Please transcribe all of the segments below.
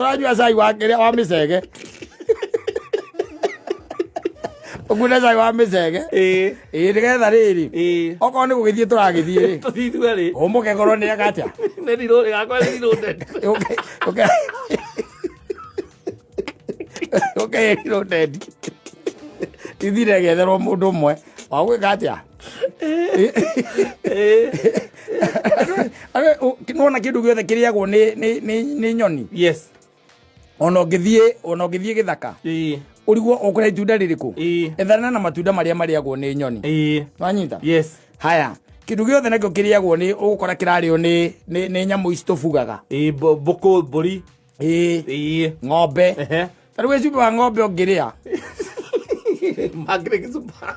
Ũranyua cai wa kĩrĩa wa mĩcege. Ũkune cai wa mĩcege. Ĩĩ. Ĩĩ nĩgetha rĩrĩ. Ĩĩ. Okorwo nĩ gũgĩthiĩ tũragĩthiĩ rĩ. Tũthiĩ ithuerĩ. Ũmũke korwo nĩ eka atĩa? Nĩ rirũ gakwa nĩ rirũnde. Ũke ũke ũke rirũndendi. Ithire getherwo mũndũ ũmwe. Wa gwĩka atĩa? Nĩwona kĩndũ gĩothe kĩrĩagwo nĩ nĩ nĩ nĩ nyoni. Yes. Ona ũngĩthiĩ gĩthaka ũrigwo ũkũrĩa itunda rĩrĩkũ. Ethana na matunda marĩa marĩagwo nĩ nyoni. Wanyita? Yes. Haya, kĩndũ gĩothe nakĩo kĩrĩagwo nĩ ũgũkora kĩrarĩo nĩ nyamũ ici tũbugaga. Ĩĩ, mbũkũ, mbũri. Ĩĩ. Ng'ombe. Ta rĩu gĩcuba wa ng'ombe ũngĩrĩa Mangĩrĩ gĩcuba.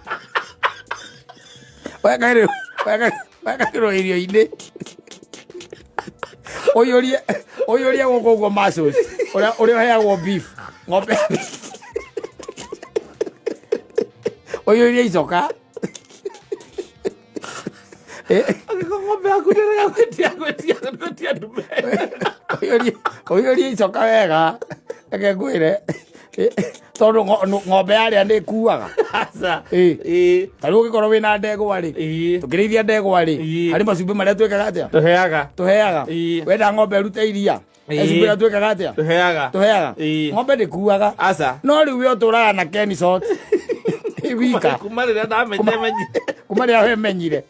Wekagĩrwo irio-inĩ ũiyũrie ũiyũrie gũkũ ũguo muscles ũrĩa ũrĩa ũheagwo beef ng'ombe ũiyũrie icoka. Angĩkorwo ng'ombe yaku ndĩrega gwĩtia gwĩtia gwĩtia ndume. Ũiyũrie icoka wega, reke ngwĩre, tondũ ng'ombe yarĩa nĩ ĩkuaga. Aca. Ĩĩ. Ĩĩ. Ta rĩu ũngĩkorwo wĩna ndegwa rĩ, tũkĩrĩithia ndegwa rĩ, harĩ macumbĩ marĩa twĩkaga atĩa? Tũheaga. Tũheaga. Wenda ng'ombe ĩrute iria, cumbĩ ũrĩa twĩkaga atĩa? Tũheaga. Tũheaga. Ng'ombe ndĩkuaga. Aca. No rĩu we ũtũraga na Kenisot wika. Kuma rĩrĩa ndamenyire menyire. Kuma rĩrĩa wemenyire.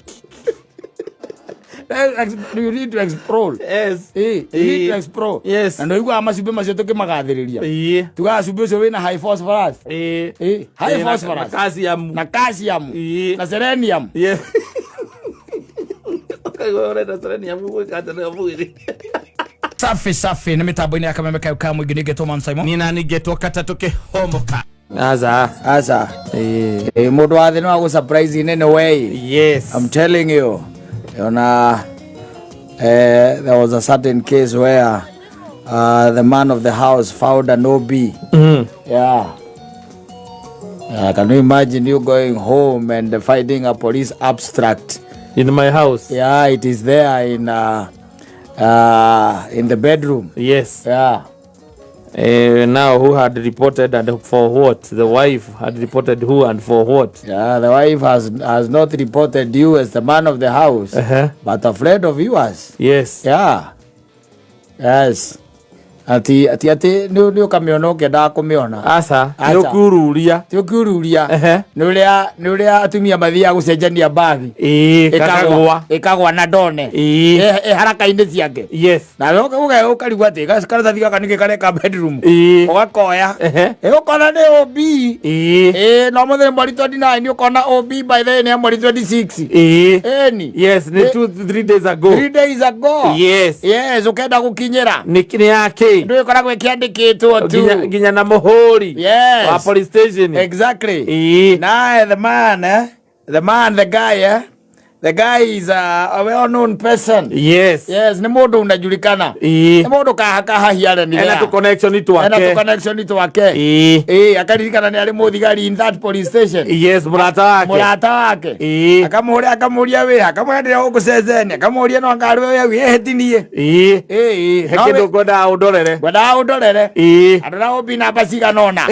You need to explore. Yes. You need to explore. Yes. Na nĩũiguaga macumbĩ macio tũkĩmagathĩrĩria. Ĩĩ. Tugaga cumbĩ ũcio wĩna high phosphorus. Ĩĩ. Ĩĩ, high Ĩĩ, na- phosphorus. na calcium. Na calcium. Ĩĩ. Na selenium. Yes. Ũkaigua ũrenda selenium gwĩka atĩa nayo mwĩrĩ? Safi safi nĩ mĩtambo-inĩ ya kameme kayo ka mũingĩ nĩngetwo Man Simon. Nĩ nani ngetwo katatũ kĩhomoka. Aca. Aca. Ĩĩ, mũndũ wa thĩ no agũ surprise in any way. Yes. I'm telling you. Ona there was a certain case where the man of the house found an OB. Yeah. Can you imagine you going home and finding a police abstract? In my house. Yeah, it is there in the bedroom. Yes. Yeah. Now who had reported and for what? The wife had reported who and for what? Yeah, the wife has not reported you as the man of the house, but a friend of yours. Yes. Yeah. Yes. Ati nĩ ũkamĩona ũkĩendaga kũmĩona. Aca. Aca. Nĩ ũkiururia. Ti ũkiururia. Nĩ ũrĩa atumia mathiaga gũcenjania mbagi. Ĩĩ, kakagwa. Ĩkagwa na ndone. Ĩĩ. Ĩ haraka-inĩ ciake. Yes. Nawe ũkarigwo atĩ karatathi gaka nĩkĩ kareka bedroom. Ĩĩ. Ũgakoya. Ĩ ũkona nĩ OB. Ĩĩ. Ĩĩ no mũthenya mweri 29 ũkona OB by the way nĩ mweri 26. Ĩĩ. Ĩni. Yes, nĩ 2 3 days ago. 3 days ago. Yes. Yes, ũkenda gũkinyĩra. Nĩ yake. Ndũ ĩkoragwo ĩkĩandĩkĩtwo tu. Nginya na mũhũri. Yes. Wa police station. Exactly. Ĩĩ. Now the man, eh? The man, the guy, eh? The guy is a well-known person. Yes. Yes, nĩ mũndũ unajulikana. Ĩĩ. Nĩ mũndũ kahakahahiare nĩ Ena tũ connection twake. Ena tũ connection twake. Ĩĩ. Ĩĩ, akaririkana nĩ arĩ mũthigari in that police station. Yes, mũrata wake. Mũrata wake. Ĩĩ. Akamũria akamũria wĩha, akamũria ndĩrĩa gũkũ ceceni, akamũria no angarwe wĩ ĩhĩtinie. Ĩĩ. Ĩĩ. He kĩndũ ngwendaga ũndorere. Ngwendaga ũndorere. Ĩĩ. Andũ na ũmbi namba cigana ũna.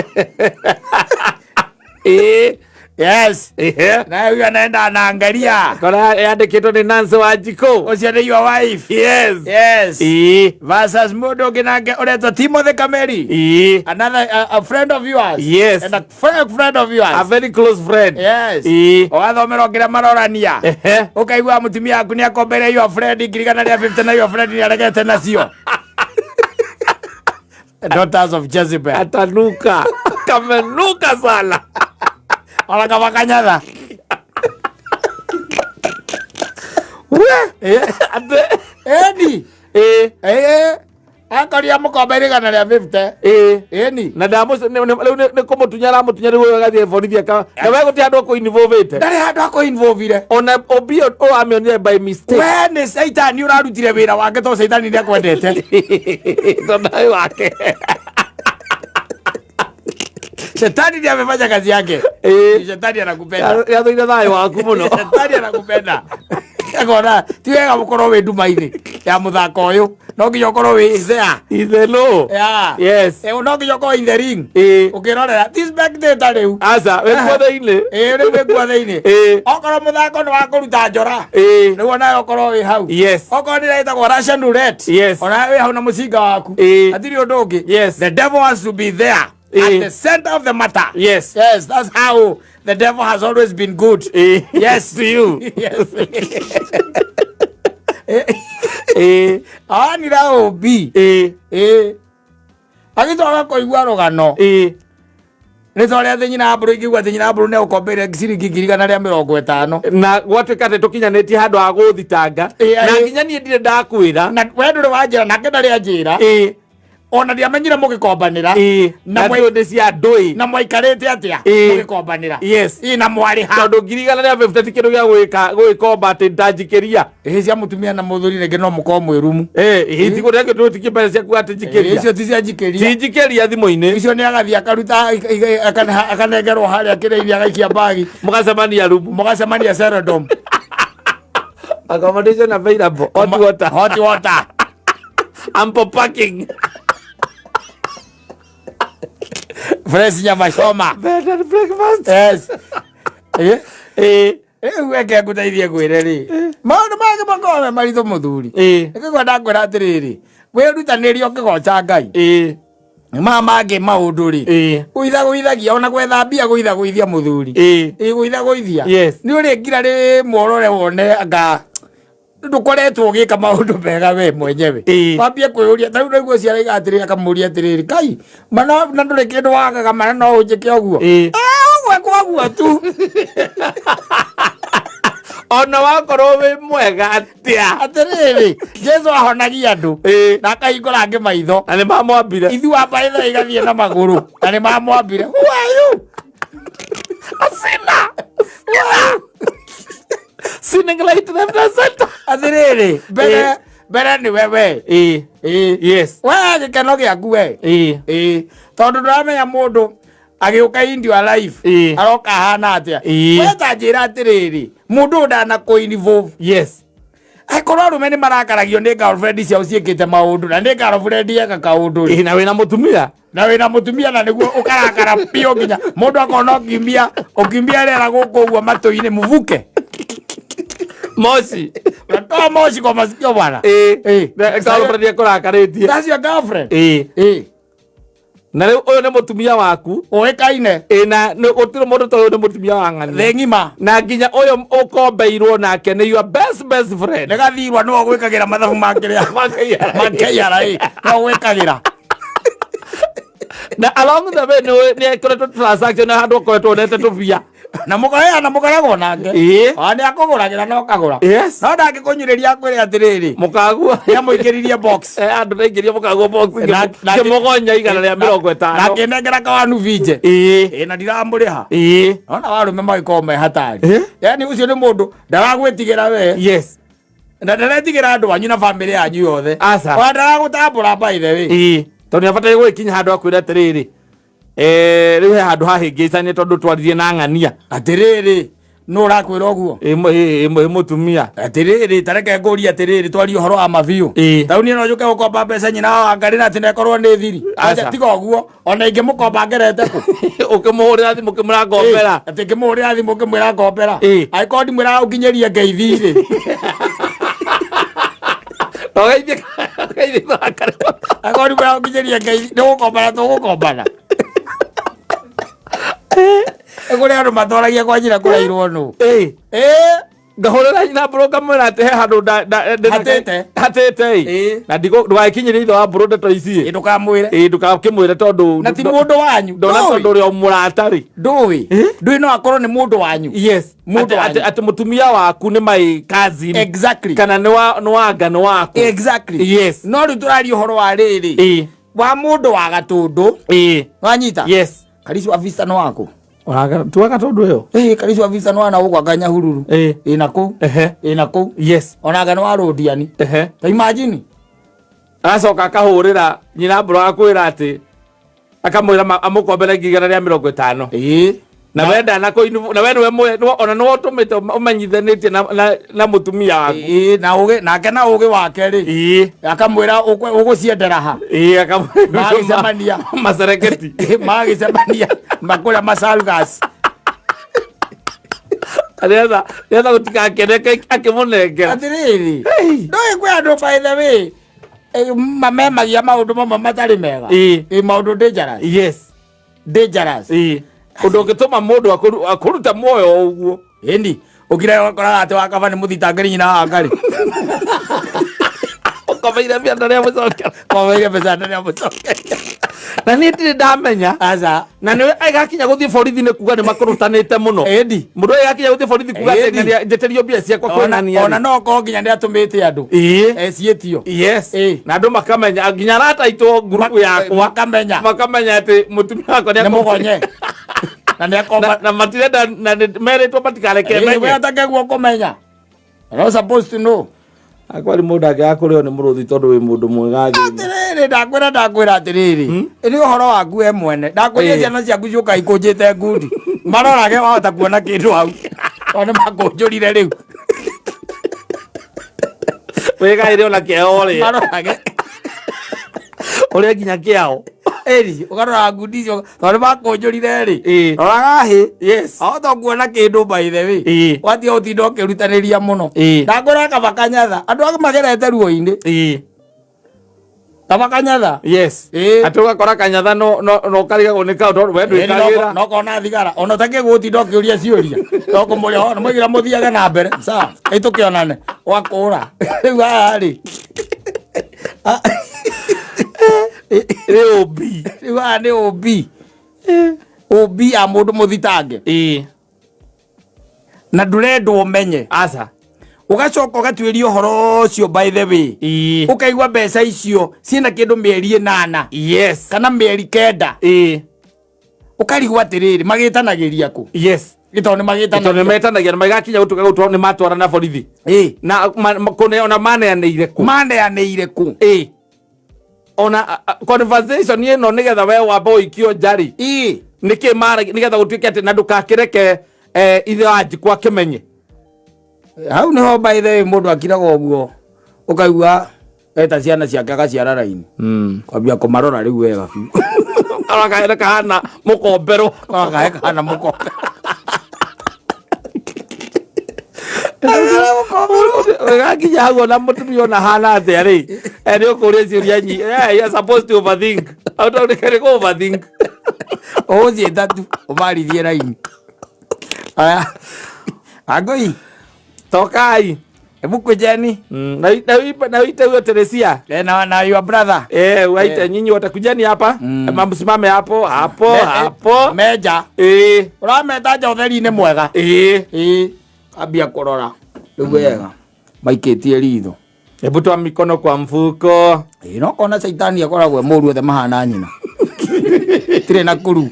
Ĩĩ. Yes. Ehe. Na huyu anaenda anaangalia. Kora yandĩkĩtwo nĩ Nancy Wanjikũ. Ũcio nĩ your wife. Yes. Yes. Ĩĩ. Versus mũndũ ũngĩ nake ũretwo Timothy Kameri. Ĩĩ. Another a friend of yours. Yes. And a friend of yours. A very close friend. Yes. Ĩĩ. Ũgathomera kĩrĩa marorania. Ehe. Ũkaigua mũtumia waku nĩ akombeire your friend 150 na your friend nĩ aregete nacio. Daughters of Jezebel. Atanuka. Kamenuka sana. Ona kama kanyatha. We. Eh. Ate. Eni. Ĩĩ. Eh. Akoria mũkombeire 150. Ĩĩ. Eni. Na ndamũ rĩu nĩ kũmũtunya aramũtunya rĩu agathiĩ borithi aka na we gũtirĩ handũ akũ-involvĩte. Ndarĩ handũ akũ-involvire. Ona Obi o amĩonire by mistake. We nĩ Caitani ũrarutire wĩra wake tondũ Caitani nĩ akwendete. Tondũ arĩ wake. Shetani ndiye amefanya kazi yake. Ĩĩ. Shetani anakupenda. Yathũire thayũ waku mũno. Shetani anakupenda. Akona ti wega gũkorwo wĩ nduma-inĩ ya mũthako ũyũ. No nginya ũkorwo wĩ there. Ithe no. Yeah. Yes. No nginya ũkorwo in the ring. Ũkĩrorera ti spectator rĩu. Aca, wĩ kuo thĩinĩ. Ĩĩ, rĩu wĩ kuo thĩinĩ. Okorwo mũthako nĩ wa kũruta njora, nĩguo nawe ũkorwo wĩ hau. Okorwo nĩ ĩtagwo Russian roulette, onawe wĩ hau na mũcinga waku. Hatirĩ ũndũ ũngĩ. The devil has to be there at the center of the matter. Yes, that's how the devil has always been good. Yes. To you. Yes. Awanira ũmbi. Agĩcoka kũigua rũgano. Nĩ ta ũrĩa atĩ nyina mbũrũ ingĩigua atĩ nyina mbũrũ nĩ egũkombeire ciringi 150,000. Na gwatuĩka atĩ tũkinyanĩtie handũ ha gũthitanga. Na nginya niĩ ndirĩ ndakwĩra. Na we ndũrĩ wanjĩra, nake ndarĩ anjĩra. Ona ndiamenyire mũgĩkombanĩra. Na ndĩ cia andũ ĩ. Na mwaikarĩte atĩa mũgĩkombanĩra. Na mwarĩ ha. Tondũ 150,000 ti kĩndũ gĩa gwĩkomba atĩ ndanjikĩria. Ĩĩ, cia mũtumia na mũthuri rĩngĩ no mũkorwo mwĩ rumu. Ĩĩ, ti kũrĩa kĩndũ ti mbeca ciaku atĩ njikĩria. Icio ti cia njikĩria. Ti njikĩria thimũ-inĩ. Icio nĩ agathiĩ akaruta akanengerwo harĩa kĩrĩa-inĩ agaikia mbagi. Mũgacemania rumu. Mũgacemania Serodom. Accommodation available. Hot water. Hot water. Ample parking. Fresh nyama choma. Bed and breakfast. Yes. Rĩu reke ngũteithie ngwĩre rĩ, maũndũ mangĩ makoragwo me maritũ mũthuri. Nĩkĩo ndakwĩra atĩrĩrĩ, wĩrutanĩrie ũkĩgoca Ngai. Maya mangĩ maũndũ rĩ, gũithagũithagia ona gwetha mbia gũithagũithia mũthuri. Gũithagũithia. Nĩ ũrĩ ngira rĩmwe ũrore wone anga ndũkoretwo ũgĩka maũndũ mega we mwenyewe. Wambie kwĩyũria, ta rĩu naiguo ciaraiga atĩrĩrĩ, akamũria atĩrĩrĩ, Ngai, mana na ndũrĩ kĩndũ wagaga, mana no ũnjĩke ũguo. Ũguo kwaguo tu. Ona wakorwo wĩ mwega atĩa. Atĩrĩrĩ, Jesu ahonagia andũ na akahingũra angĩ maitho. Na nĩ mamwambire. Ithuĩ amba ithaa igathiĩ na magũrũ na nĩ mamwambire. Who are you? A sinner. Who are you? Sinning right left and center. Atĩrĩrĩ, mbere nĩ we. Yes. We gĩkeno gĩaku we. Tondũ ndũramenya mũndũ agĩũka into your life aroka ahana atĩa. We ta njĩra atĩrĩrĩ, mũndũ ũyũ ndanakũ involve. Yes. Akorwo arũme nĩ marakaragio nĩ girlfriend ciao ciĩkĩte maũndũ, na nĩ girlfriend eka kaũndũ rĩ. Na wĩna mũtumia. Na wĩna mũtumia na nĩguo ũkarakara biũ nginya mũndũ akona ũkimbia rĩera gũkũ ũguo matũ-inĩ mũvuke. Moshi. Unatoa moshi kwa masikio bwana. Girlfriend ekũrakarĩtie. That's your girlfriend. Na rĩu ũyũ nĩ mũtumia waku. Ũĩkaine. Na gũtirĩ mũndũ ta ũyũ nĩ mũtumia wa ng'ania. Thĩ ng'ima. Na nginya ũyũ ũkombeirwo nake nĩ your best friend. Nĩ gathirwa nĩwe ũgwĩkagĩra mathabu ma kĩrĩa. Ma KRA. Ma KRA. Nĩwe ũgwĩkagĩra. Na along the way nĩ ekoretwo transaction na handũ ũkoretwo wonete tũbia. Na mũkaheana mũkoragwo nake. Ona nĩ akũgũragĩra na ũkagũra. Yes. No ndangĩkũnyurĩria akwĩre atĩrĩrĩ. Mũkagua. Nĩamũingĩririe box. Andũ ndaingĩria mũkagua box ngĩmũgonya 150. Na akĩnengera kawanu vinje. Na ndiramũrĩha. Ona warũme magĩkorwo me hatari. Yaani ũcio nĩ mũndũ ndaragwĩtigĩra we. Yes. Na ndaretigĩra andũ anyu na bamĩrĩ yanyu yothe. Aca. Ona ndaragũtambũra by the way. Tondũ nĩabataire gũgĩkinya handũ akwĩra atĩrĩrĩ. Rĩu he handũ hahĩngĩcania tondũ twaririe na ng'ania. Atĩrĩrĩ, nũ ũrakwĩra ũguo? Ĩ mũtumia. Atĩrĩrĩ, ta reke ngũrie atĩrĩrĩ, twarie ũhoro wa mabiũ. Ta rĩu niĩ no njũke gũkomba mbeca nyina wa Wangarĩ na atĩ nekorwo nĩ thiri. Aca. Aca, tiga ũguo, ona ingĩmũkomba ngerete kũ? Ũkĩmũhũrĩra thimũ ũkĩmwĩra ngombera. Atĩ ngĩmũhũrĩra thimũ ngĩmwĩra ngombera. Angĩkorwo ndimwĩraga ũnginyĩrie ngeithi rĩ. Ũgeithie Wangarĩ. Angĩkorwo ndimwĩraga ũnginyĩrie ngeithi, nĩ gũkombana tũgũkombana. Nĩ kũrĩ andũ matwaragia kwa njĩra kũrairwo nũ. Ngahũrĩra nyina mbũrũ ngamwĩra atĩ he handũ Hatĩte. hatĩte ĩ. Na ndũgagĩkinyĩrie ithe wa mbũrũ ndeto ici ĩ. Ndũkamwĩre. Ndũgakĩmwĩre tondũ Na ti mũndũ wanyu. Ndona Ndũĩ. tondũ ũrĩa mũrata rĩ. Ndũĩ. Ndũĩ no akorwo nĩ mũndũ wanyu. Yes. Mũndũ wanyu. Atĩ mũtumia waku nĩ my cousin. Exactly. Kana nĩ wa nga nĩ waku. Exactly. Yes. No rĩu tũraria ũhoro wa rĩrĩ. Wa mũndũ wa gatũndũ. Wanyita? Yes. Karicu wa visa nĩ waku. Tuwa gatũndũ ĩyo? Karicu wa visa nĩ wa na gũkũ anga Nyahururu. Na kũu. Na kũu. Yes. Ona anga nĩ wa Rũndiani. Ta imagine. Agacoka akahũrĩra nyina mbũrũ agakwĩra atĩ akamwĩra amũkombere 150,000. Na we ndanakũ na we nĩwe ona nĩwe ũtũmĩte ũmenyithanĩtie na mũtumia waku. Ĩĩ, na ũgĩ nake na ũgĩ wake rĩ, akamwĩra ũgũciendera ha. Ĩĩ, Magĩcemania. Macereketi. Magĩcemania makũrĩa masalgas. Nĩgetha gũtigakeneke akĩmũnengera. Atĩrĩrĩ, ndũĩ kwĩ andũ, by the way, mamemagia maũndũ mamwe matarĩ mega. Ĩ, maũndũ dangerous. Dangerous. Ĩĩ, ũndũ ũngĩtũma mũndũ akũruta muoyo o ũguo. Ĩni ũkira ũkoraga atĩ wakaba nĩ mũthitangĩri nyina wa ngarĩ. Ũkomeire mbia ndarĩa mũcokera. Komeire mbeca ndarĩa mũcokeria. Na niĩ ndirĩ ndamenya. Aca. Na nĩ agakinya gũthiĩ borithi nĩ kuga nĩ makũrũtanĩte mũno. Ĩni. Mũndũ ũyũ agakinya gũthiĩ borithi kuga atĩ Ĩni. njĩtĩrio mbia ciakwa kwĩnania. Ona no korwo nginya nĩ atũmĩte andũ eciĩtio. Ĩĩ. Na andũ makamenya, nginya arata aitũ, ngurubu yakwa makamenya. Makamenya atĩ mũtumia wakwa nĩ mũgonye na nĩ akomba. Na matirenda na merĩtwo matikareke we menye. Atakeguo kũmenya. You're not supposed to know. Akwari mũndũ angĩaga kũrĩo nĩ mũrũthi tondũ wĩ mũndũ mwega thĩ. Atĩrĩrĩ, ndakwĩra atĩrĩrĩ, nĩ ũhoro waku we mwene. Ndakwĩria, ciana ciaku ciũka ikũnjĩte ngundi, marorage wahota kuona kĩndũ hau tondũ nĩ makũnjũrire rĩu. Wĩgaĩre ona kĩao rĩ. Marorage. Ũrĩa nginya kĩao. Ĩri ũkarora ngundi icio tondũ nĩ makũnjũrire rĩ. Roraga hĩ. Ahota kuona kĩndũ, by the way. Watiga ũtinda ũkĩrutanĩria mũno. Ndakwĩra, kaba kanyatha andũ angĩ magerete ruo-inĩ. Kaba kanyatha. Atĩ ũgakora kanyatha no karigagwo nĩ kaũ tondũ we ndwĩkagĩra. No kona thigara ona ũtakĩ gũtinda ũkĩũria ciũria, no kũmũria ona mũigira mũthiage na mbere, sawa, ĩ tũkĩonane wakũra rĩu haha rĩ. Nĩ ũmbi. Rĩu haha nĩ ũmbi, ũmbi ya mũndũ mũthitange. Na ndũrendwo ũmenye. Aca. Ũgacoka ũgatuĩria ũhoro ũcio, by the way. Ũkaigua mbeca icio ciĩna kĩndũ mĩeri 8 kana mĩeri 9. Ũkarigwo atĩrĩrĩ, magĩtanagĩria kũ? Gĩtondũ nĩ Tondũ nĩ magĩtanagia. Metanagia na magakinya gũtuĩka gũtwa nĩ matwara na borithi. Na kũne ona maneanĩire kũ? Maneanĩire kũ? Ĩĩ, ona conversation ĩno nĩgetha we wamba ũikio nja rĩ, nĩkĩ mara nĩgetha gũtuĩke atĩ na ndũgakĩreke ithe wa njikũ akĩmenye. Hau niho, by the way, mũndũ akiraga ũguo ũkaigua eta ciana ciake agaciara raini, kwambia kũmarora rĩu wega biũ. Karakahere kahana mũkomberwo. Kahe kana mũkombe. Gakinya hau ona mũtumia ona hana atĩa rĩ, nĩ ũkũria ciũria nyi. You are supposed to overthink. Automatically go overthink. Ũgũthiĩ tatu ũmarithie raini aya angũi. Tokai. Hebu kujeni. Na uite huyo Teresia. Na your brother. Waite nyinyi wote, kujeni hapa. Msimame hapo hapo hapo. Meja. Ũrameta nja ũtheri-inĩ mwega. Ĩĩ, ambia kũrora rĩu wega maikĩtie ritho. Hebu toa mikono kwa mfuko. Ĩĩ, no kona caitani akoragwo e mũru, othe mahana nyina, tirĩ na kuru.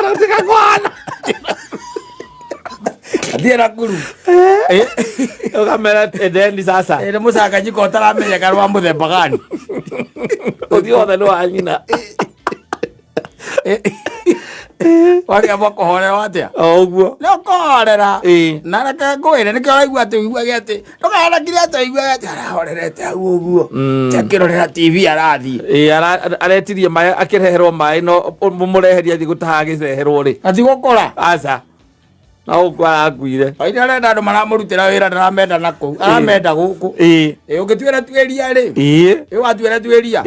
Unataka kwana. Atirĩ na kuru. Ukamera endeni sasa. Ĩ, nĩ mũcanganyiko ũtaramenyeka wa mũthemba gani. Ũthiũ wothe nĩ wa nyina. Wakĩamba kũhorerwo atĩa? O ũguo. Nĩ ũkũhorera. Na reke ngwĩre nĩkĩo ũraigua atĩ ũiguage atĩ ndũkanakire atĩ ũiguage atĩ arahorerete hau ũguo, akĩrorera TV arathiĩ. Ĩĩ, aretirie maĩ, akĩreherwo maĩ, no mũmũreherie athiĩ gũtaha agĩceherwo rĩ. Ati gũkũra. Aca, na gũkũ arakuire. Oine arenda andũ maramũrutĩra wĩra, ndaramenda na kũu, aramenda gũkũ. Ĩ, ũngĩtuĩra tuĩria rĩ. Ĩ, watuĩra tuĩria.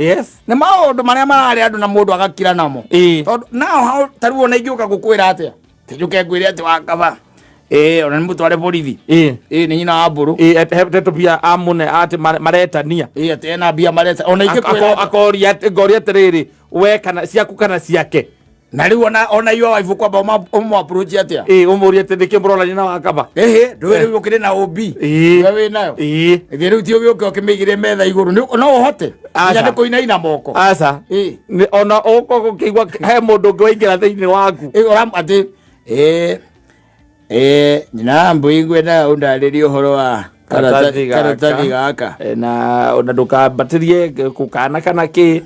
Nĩ maũndũ marĩa mararĩ andũ na mũndũ agakira namo. Tondũ nao hau ta rĩu ona ingĩũka gũkwĩra atĩa, tinjũke ngwĩre atĩ wakaba, ĩ, ona nĩ mũtware borithi. Ĩ, nĩ nyina wa mbũrũ. Ĩĩ, he tũbia amũne atĩ maretania. Ĩ, atĩ ena mbia mareta ona ingĩkwĩra atĩa? Akoria, ngoria atĩrĩrĩ, we kana ciaku kana ciake. Na rĩu ona your wife kwamba ũmũ approach atĩa? Ĩĩ, ũmũrie atĩ nĩkĩ mũronania na wakaba. Ĩhĩ, ndũĩ rĩu ũkĩrĩ na ũmbi. We wĩ nayo. Ĩthĩ rĩu ti ũgĩũke ũkĩmĩigĩre metha igũrũ. No ũhote Aca. nginya nĩ kũinaina moko. Aca. Ona ũko gũkĩigua he mũndũ ũngĩ waingĩra thĩinĩ waku. Ĩ, ũram atĩ ĩ nyina wa mbũi, ngwendaga ũndarĩrie ũhoro wa Karatathi gaka. Karatathi gaka. Na ona ndũkambatĩrie kũkana kana kĩ,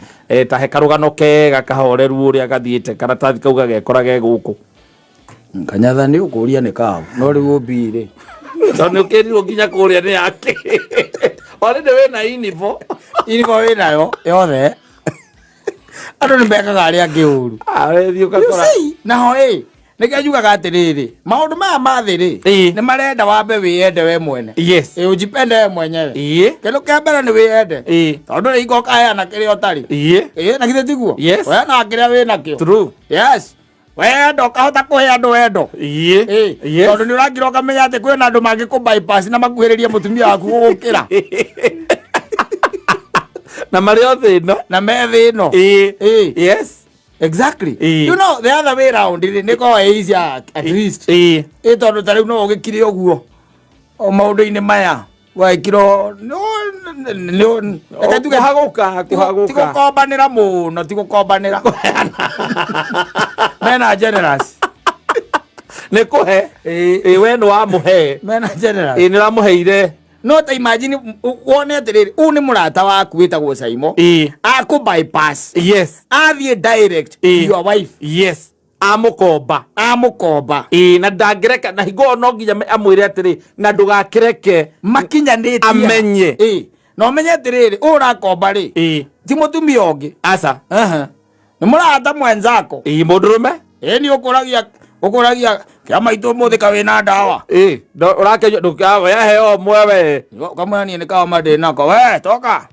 tahe karũgano kega kahoreru ũrĩa gathiĩte karatathi kau gagekora ge gũkũ. Kanyatha nĩ ũkũria nĩ kaũ no rĩu ũmbi rĩ. Tondũ nĩ ũkĩrirwo nginya kũrĩa nĩ yake already wĩna inibo. Inibo wĩnayo yothe, andũ nĩ mekaga arĩa angĩ ũru. Wethiĩ You ũgakora see, naho ĩ nĩkĩo njugaga atĩrĩrĩ, maũndũ maya ma thĩ rĩ, nĩ marenda wambe wĩyende we mwene. Ĩ, ujipende we mwenyewe. Kĩndũ kĩa mbere nĩ wĩyende, tondũ rĩ ingo ũkaheana kĩrĩa ũtarĩ. Ĩ, na githĩ tiguo? Yes. Ũheanaga kĩrĩa wĩ nakĩo. True. Yes, wendo ũkahota kũhe andũ wendo. Tondũ nĩ ũrakira ũkamenya atĩ kwĩna andũ mangĩkũ bypass na makuhĩrĩrie mũtumia waku gũgũkĩra. Na marĩ o thĩ ĩno. Na me thĩ ĩno. Exactly. You know, the other way round rĩ, nĩ koragwo ĩ easier at least. Ĩ, tondũ ta rĩu no ũgĩkire ũguo o maũndũ-inĩ maya wekirwo reke tuge Kũhagũka. ti Kũhagũka. gũkombanĩra mũno, ti gũkombanĩra, mena generous. Nĩ kũhe. Ĩ, we nĩ wamũhe. Mena generous. Ĩ, nĩ ũramũheire. No ta imagine wone atĩrĩrĩ, ũyũ nĩ mũrata waku wĩtagwo Saimo, akũ bypass, athiĩ direct to your wife. Yes, amũkomba. Amũkomba. Ĩ, na ndangĩreka na hingo ĩyo no nginya amwĩre atĩrĩ, na ndũgakĩreke makinyanĩtie amenye. Ĩ, na ũmenye atĩrĩrĩ, ũyũ ũrakomba rĩ, ti mũtumia ũngĩ. Aca. Aha. Nĩ mũrata mwenzako. Ĩ, mũndũrũme. Ĩ, nĩ ũkũragia kĩa maitũ ũmũthĩ ka wĩna ndawa. Ĩ, ũrakenyua ndũkaheo ũmwe we. Ũkamwĩra niĩ nĩ kaoma ndĩ nako we toka.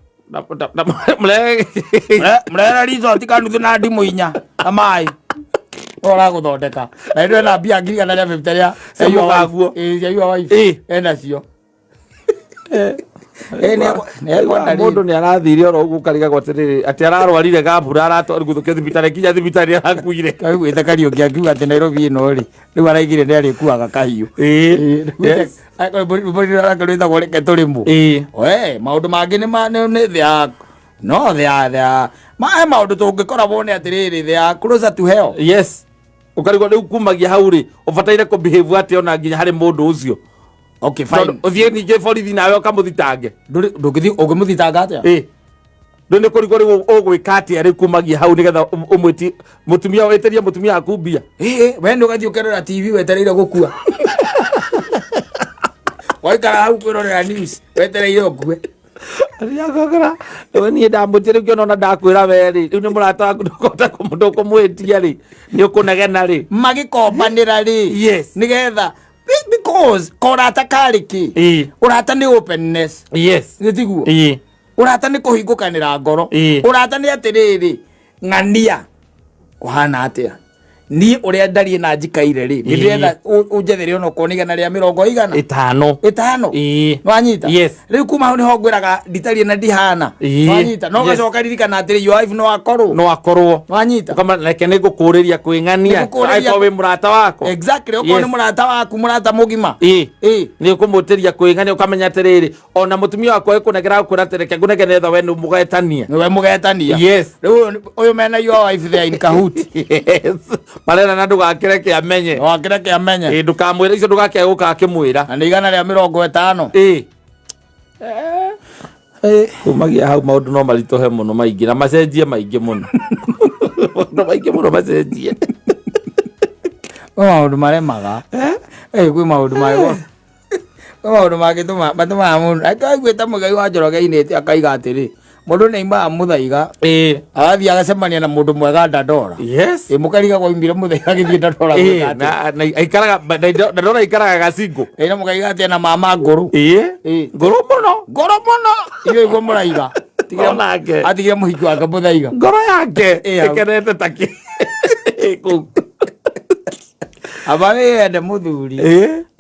Mrere resort kanuthu na ndimũ 4 na maĩ ũragũthondeka na ĩndũ ena mbia 150,000 rĩa Cia mũkaguo. Ĩ, cia your wife. Enacio. Ĩ, nĩekwenda Mũndũ nĩ arathire oro ũguo ũkarigagwo atĩrĩrĩ atĩ ararwarire gabura aratwarithũkio thibitarĩ nginya thibitarĩ arakuire. Kaiguĩte Kariũki akiuga atĩ Nairobi ĩno rĩ, rĩu araigire nĩ arĩkuaga kahiũ. Rwĩtagwo reke tũrĩmwo. We maũndũ mangĩ nĩ they are no they are ma he maũndũ tũngĩkora wone atĩrĩrĩ, they are closer to hell. Yes, ũkarigwo rĩu kumagia hau rĩ ũbataire kũ behave atĩa ona nginya harĩ mũndũ ũcio. Okay, fine. Tondũ ũthiĩ ningĩ borithi nawe ũkamũthitange. Ndũngĩthiĩ, ũngĩmũthitanga atĩa? Ĩ, rĩu nĩ kũrigwo rĩu ũgwĩka atĩa rĩu kumagia hau nĩgetha ũmwĩti mũtumia wĩtĩrie mũtumia waku mbia. Ĩ, we nĩ ũgathiĩ ũkerora TV wetereire gũkua, waikara hau kwĩrorera news wetereire ũkue. Ariakagara rĩu niĩ ndamũtie rĩu kĩona ona ndakwĩra we rĩ, rĩu nĩ mũrata waku, ndũkũhota ndũkũmwĩtia rĩ, nĩ ũkũnegena rĩ. Magĩkombanĩra rĩ, nĩgetha because korata karĩ kĩ? Ũrata nĩ openness. Nĩ tiguo? Ũrata nĩ kũhingũkanĩra ngoro. Ũrata nĩ atĩrĩrĩ, ng'ania kũhana atĩa, niĩ ũrĩa ndariĩ na njikaire rĩ, nĩ ndĩrenda ũnjethere onokorwo nĩ 150 igana 50. 50. Nwanyita? Yes. Rĩu kuma hau nĩho ngwĩraga nditariĩ na ndihana. Nwanyita? No gacoka ririkana atĩrĩ, your wife no akorwo no akorwo Nwanyita? Ũkamwĩra, reke nĩ ngũkũrĩria kwĩng'ania. Nĩngũkũũrĩria- Angĩkorwo wĩ mũrata wakwa. Exactly, okorwo nĩ mũrata waku, mũrata mũgima. Nĩ ũkũmũtĩria kwĩng'ania, ũkamenya atĩrĩrĩ, ona mũtumia wakwa ĩkũnegera gũkwĩra atĩ reke ngũnegere etha we nĩ mũgetania. Nĩwe mũgetania. Rĩu ũyũ mena your wife there in cahoot. Yes, marera na ndũgakĩreke amenye. Wakĩreke amenye. Ĩ, ndũkamwĩre icio, ndũgakĩage gũka akĩmwĩra. Na nĩ 150. Kumagia hau maũndũ no maritũhe mũno maingĩ na macenjie maingĩ mũno, maũndũ maingĩ mũno macenjie. Kwĩ maũndũ maremaga. Kwĩ maũndũ maremaga, kwĩ maũndũ mangĩtũma matũmaga mũndũ aiguĩte Mũigai wa Njoroge ainĩte akaiga atĩrĩ, mũndũ nĩ aimaga Mũthaiga, agathiĩ agacemania na mũndũ mwega Dandora. Ĩ, mũkarigagwo aumire Mũthaiga agĩthiĩ Dandora gwĩka atĩa? Na aikaraga na ndora aikaraga gacingo. Ĩ, na mũkaiga atĩ ena mama ngũrũ. Ngũrũ mũno. Ngũrũ mũno, inyuĩ iguo mũraiga. Onake. Atigire mũhiki wake Mũthaiga. Ngoro yake Hau. ĩkenete taki kũu. Aba wĩyende mũthuri.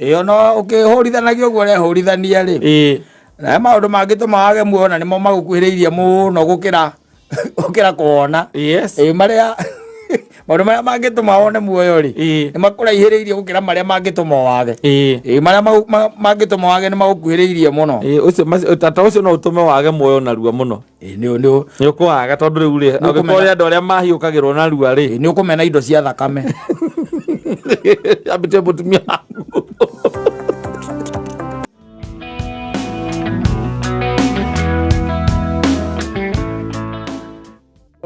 Ĩ, ona ũkĩhũrithanagia ũguo ũrehũrithania rĩ, na he maũndũ mangĩtũma wage muoyo na nĩmo magũkuhĩrĩirie mũno gũkĩra kuona. Ĩ, marĩa maũndũ marĩa mangĩtũma wone muoyo rĩ, nĩ makũraihĩrĩirie gũkĩra marĩa mangĩtũma wage. Ĩ, marĩa mangĩtũma wage nĩ magũkuhĩrĩirie mũno. Ĩ, ũcio tata ũcio no ũtũme wage muoyo narua mũno. Ĩ, nĩ Nĩ ũkwaga tondũ rĩu rĩ, Nĩ angĩkorwo ũkũmena. nĩ andũ arĩa mahiũkagĩrwo narua rĩ, Ĩ, nĩ ũkũmena indo cia thakame. Ambĩtie mũtumia waku.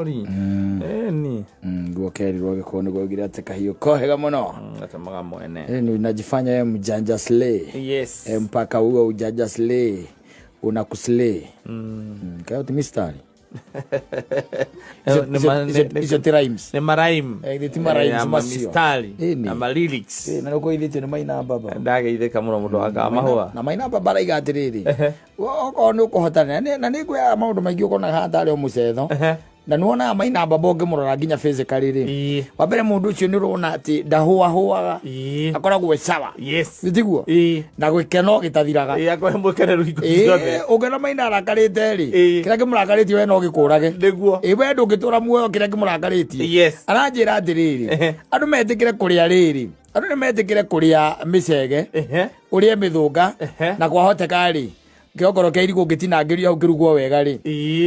Sorry. Eni. Nguo kerirwo gĩkũyũ nĩguo oigire atĩ kahiũ kohega mũno. Gatemaga mwene. Ĩni unajifanya ye mjanja slay. Yes. Mpaka huo ujanja slay unakuslay. Kayo ti mistari. Icio ti rhymes. Nĩ maraimu. Ti ma rhymes macio. Mistari. Ĩni. Na ma lyrics. Na nĩkũgeithĩtio nĩ Maina Baba. Ndageithĩka mũno mũndũ wa mahũa. Na Maina Baba araiga atĩrĩrĩ, okorwo nĩ ũkũhotana na nĩ ngwĩraga maũndũ maingĩ ũkonaga haha tarĩ o mũcetho. Na nĩwonaga Maina Baba ũngĩmũrora nginya physically rĩ, wa mbere mũndũ ũcio nĩ ũrona atĩ ndahũahũaga, akoragwo e sawa. Yes. Nĩ tiguo? Na gĩkeno gĩtathiraga. Ĩĩ, akorwo mũkeneru hingo ciothe. Ũngĩona Maina arakarĩte rĩ, Ĩĩ. kĩrĩa kĩmũrakarĩtie we no gĩkũrage. Nĩguo. Ĩĩ, we ndũngĩtũra muoyo kĩrĩa kĩmũrakarĩtie. Aranjĩra atĩrĩrĩ, andũ metĩkĩre kũrĩa rĩrĩ, andũ nĩ metĩkĩre kũrĩa mĩcege, ũrĩe mĩthũnga, na kwahoteka rĩ, kĩongoro kĩa irigũ ũngĩtinangĩrio hau kĩrugwo wega rĩ,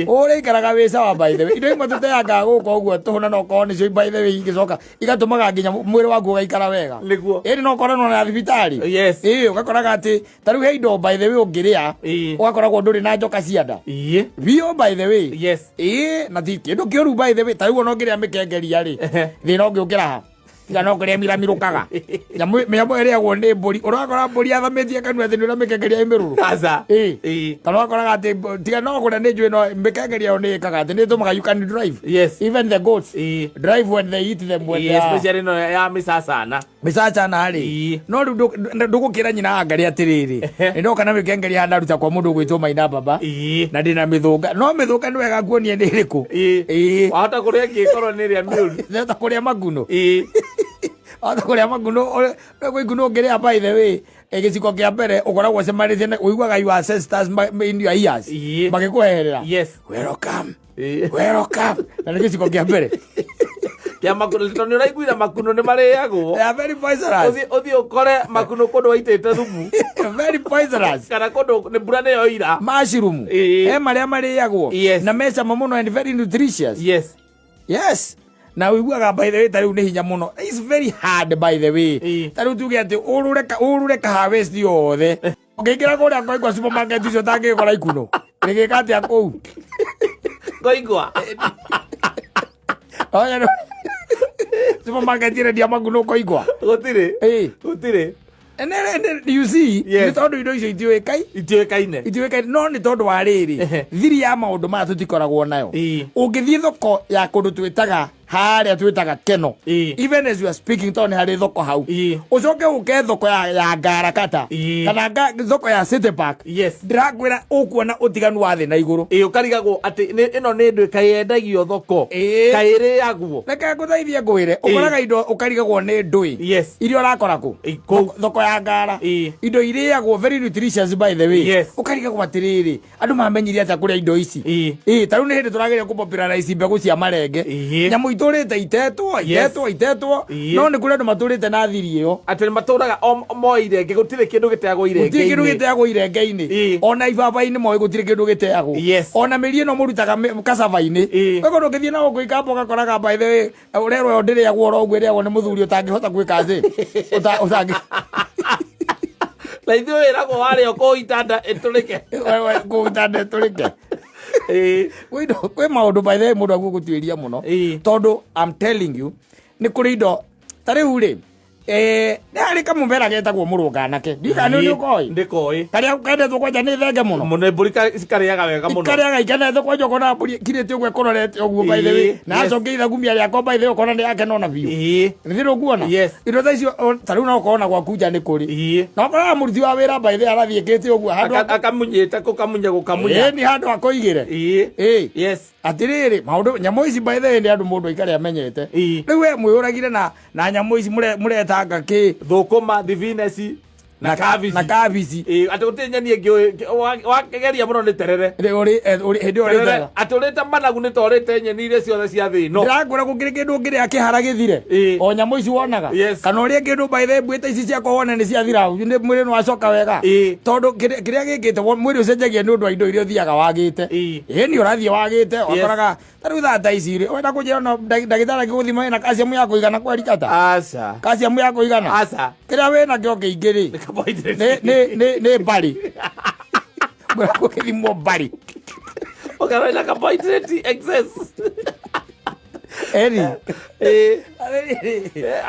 ũrĩikaraga wĩ sawa. By the way, indo imwe tũteangaga gũkũ ũguo tũhũ na no korwo nĩcio by the way ingĩcoka igatũmaga nginya mwĩrĩ waku ũgaikara wega. Nĩguo. Ĩndĩ no ũkorwo na thibitarĩ. Yes. Ĩĩ, ũgakoraga atĩ ta rĩu he indo by the way ũngĩrĩa, ũgakoragwo ndũrĩ na njoka cia nda biũ by the way. Ĩĩ, na ti kĩndũ kĩũru by the way. Ta rĩu ona ũngĩrĩa mĩkengeria rĩ, thĩna ũngĩ ũkĩra ha tiga no kũrĩa miramirũkaga nyamũ mĩamũ ĩrĩagwo nĩ mbũri, ũrakora mbũri athamĩtie kanua atĩ nĩ ũrĩa mĩkengeria ĩ mĩrũrũ. Aca. Ĩĩ. Ĩĩ. Kana ũgakoraga atĩ tiga no kũrĩa nĩ njũĩ no mĩkengeria ĩyo nĩ ĩkaga atĩ nĩ ĩtũmaga you can drive. Even the goats drive when they eat them, when they are Especially ĩno ya mĩcacana. Mĩcacana rĩ. No rĩu ndũgũkĩra nyina angarĩ atĩrĩrĩ, nĩ ndoka na mĩkengeria haha ndaruta kwa mũndũ ũgwĩtwo Maina Baba, na ndĩna mĩthũnga, no mĩthũnga nĩ wega nguonie nĩ ĩrĩkũ. Ĩĩ. Wahota kũrĩa ĩngĩ ĩkorwo nĩ ĩrĩa mĩũru. Wahota kũrĩa maguno. Wahota kũrĩa maguno, kwĩ iguno ũngĩrĩa by the way, gĩciko kĩa mbere ũkoragwo ũcemanĩtie na ũiguaga your ancestors in your ears magĩkũherera. Welcome. Welcome. Na nĩ gĩciko kĩa mbere. Kĩa makuno, tondũ nĩ ũraiguire makuno nĩ marĩagwo. They are very poisonous. Ũthiĩ ũkore makuno kũndũ waitĩte thumu. Very poisonous. Kana kũndũ nĩ mbura nĩyo ira. Mushroom. He marĩa marĩagwo. Na me cama mũno and very nutritious. Yes. Na ũiguaga by the way ta rĩu nĩ hinya mũno. It's very hard by the way. Ta rĩu tuge atĩ ũrũre ka harvest yothe. Ũngĩingĩra kũrĩa Ngoingwa supermarket icio ũtangĩkora ikuno. Rĩgĩka atĩa kũu? Ngoingwa. Oya no. Supermarket ĩrendia maguno Ngoingwa. Gũtirĩ. Ĩĩ. Gũtirĩ. And you see, nĩ tondũ indo icio itiũĩkaine. Itiũĩkaine. Itiũĩkaine, no nĩ tondũ wa rĩrĩ, thiri ya maũndũ maya tũtikoragwo nayo. Ũngĩthiĩ thoko ya kũndũ twĩtaga harĩa twĩtaga Keno, even as you are speaking, tondũ nĩ harĩ thoko hau, ũcoke ũke thoko ya Ngarakata kana thoko ya City Park, ndĩrakwĩra ũkuona ũtiganu wa thĩ na igũrũ. Ĩĩ, ũkarigagwo atĩ ĩno nĩ ndũ kaĩ yendagio thoko, kaĩ ĩrĩagwo. Reke ngũteithie ngwĩre, ũkoraga indo ũkarigagwo nĩ ndũĩ iria ũrakora kũ? Ĩ, kũu. Thoko ya Ngara. Indo irĩagwo, very nutritious by the way. Ũkarigagwo atĩrĩrĩ, andũ mamenyire atĩa kũrĩa indo ici? Ĩĩ, ta rĩu nĩ hĩndĩ tũrageria kũ popularize mbegũ cia marenge. Nyamũ itũrĩte itetwo, itetwo, itetwo, no nĩ kũrĩ andũ matũrĩte na thiri ĩyo. Atĩ nĩ matũraga moe irenge, gũtirĩ kĩndũ gĩteagwo Gũtirĩ kĩndũ irenge-inĩ. gĩteagwo irenge-inĩ. Ona ibaba-inĩ moĩ gũtirĩ kĩndũ gĩteagwo. Ona mĩri ĩno mũrutaga cassava-inĩ. Kwĩ kũndũ ũngĩthiĩ na gũkũ ikamba ũgakoraga by the way ũrerwo ĩyo ndĩrĩagwo oro ũguo, ĩrĩagwo nĩ mũthuri ũtangĩhota gwĩka atĩ ũtangĩ Na ithuĩ wĩragwo warĩa kũu itanda ĩtũrĩke. Kũu itanda ĩtũrĩke. Kwĩ maũndũ by the way mũndũ aguo gũtuĩria mũno. Tondũ I'm telling you, nĩ kũrĩ indo ta rĩu rĩ, nĩ harĩ kamũmera getagwo mũrũnganake, ndiũĩ kana nĩ ũkoĩ. Ndĩkoĩ. Karĩa kendetwo kwanja nĩ thenge mũno. Mũno, mbũri cikarĩaga wega mũno. Ikarĩaga ikenete kwanja, ũkona mbũri kirĩte ũguo ĩkũrorete ũguo by the way, na acokia ithagumia rĩakwa by the way ũkona nĩ yakena ona biũ. Nĩ thĩ ũkuona indo ta icio ta rĩu no ũkona gwaku nja nĩ kũrĩ, na ũkoraga mũruti wa wĩra by the way arathiĩkĩte ũguo handũ Akamunyĩte kũkamunya gũkamunya. Ĩĩ, nĩ handũ akũigĩre. Ĩĩ. Atĩrĩrĩ, maũndũ nyamũ ici by the way nĩ andũ mũndũ aikare amenyete. Rĩu we mwĩũragire na nyamũ ici mũretanga kĩ? Thũkũma, thibineci na kabici. Na kabici. Ĩĩ, atĩ gũtirĩ nyeni ĩngĩ wageria mũno nĩ terere. Hĩndĩ ĩyo Terere, ũrĩ atĩ ũrĩte managu nĩ ta ũrĩte nyeni iria ciothe cia thĩ ĩno. Ndĩrakwĩra gũkĩrĩ kĩndũ ũngĩrĩa kĩhara gĩthire. O nyamũ ici wonaga, kana ũrĩe kĩndũ by the way mbuĩta ici ciakwa wone nĩ ciathira, mwĩrĩ nĩ wacoka wega. Tondũ kĩrĩa gĩkĩte mwĩrĩ ũcenjagia nĩ ũndũ wa indo iria ũthiaga wagĩte. Ĩĩ, nĩ ũrathiĩ wagĩte, wakoraga ta rĩu thaa ta ici rĩ, wenda kũnjĩra no ndagĩtarĩ akĩgũthima wĩna calcium ya kũigana kwerikata? Aca. Calcium ya kũigana? Aca. Kĩrĩa wĩna kĩo kĩingĩ rĩ, Nĩ carbohydrate. nĩ mbarĩ mwĩra gũkĩthimwo mbarĩ. Ũkarora ina carbohydrate excess. Eri. Ĩĩ.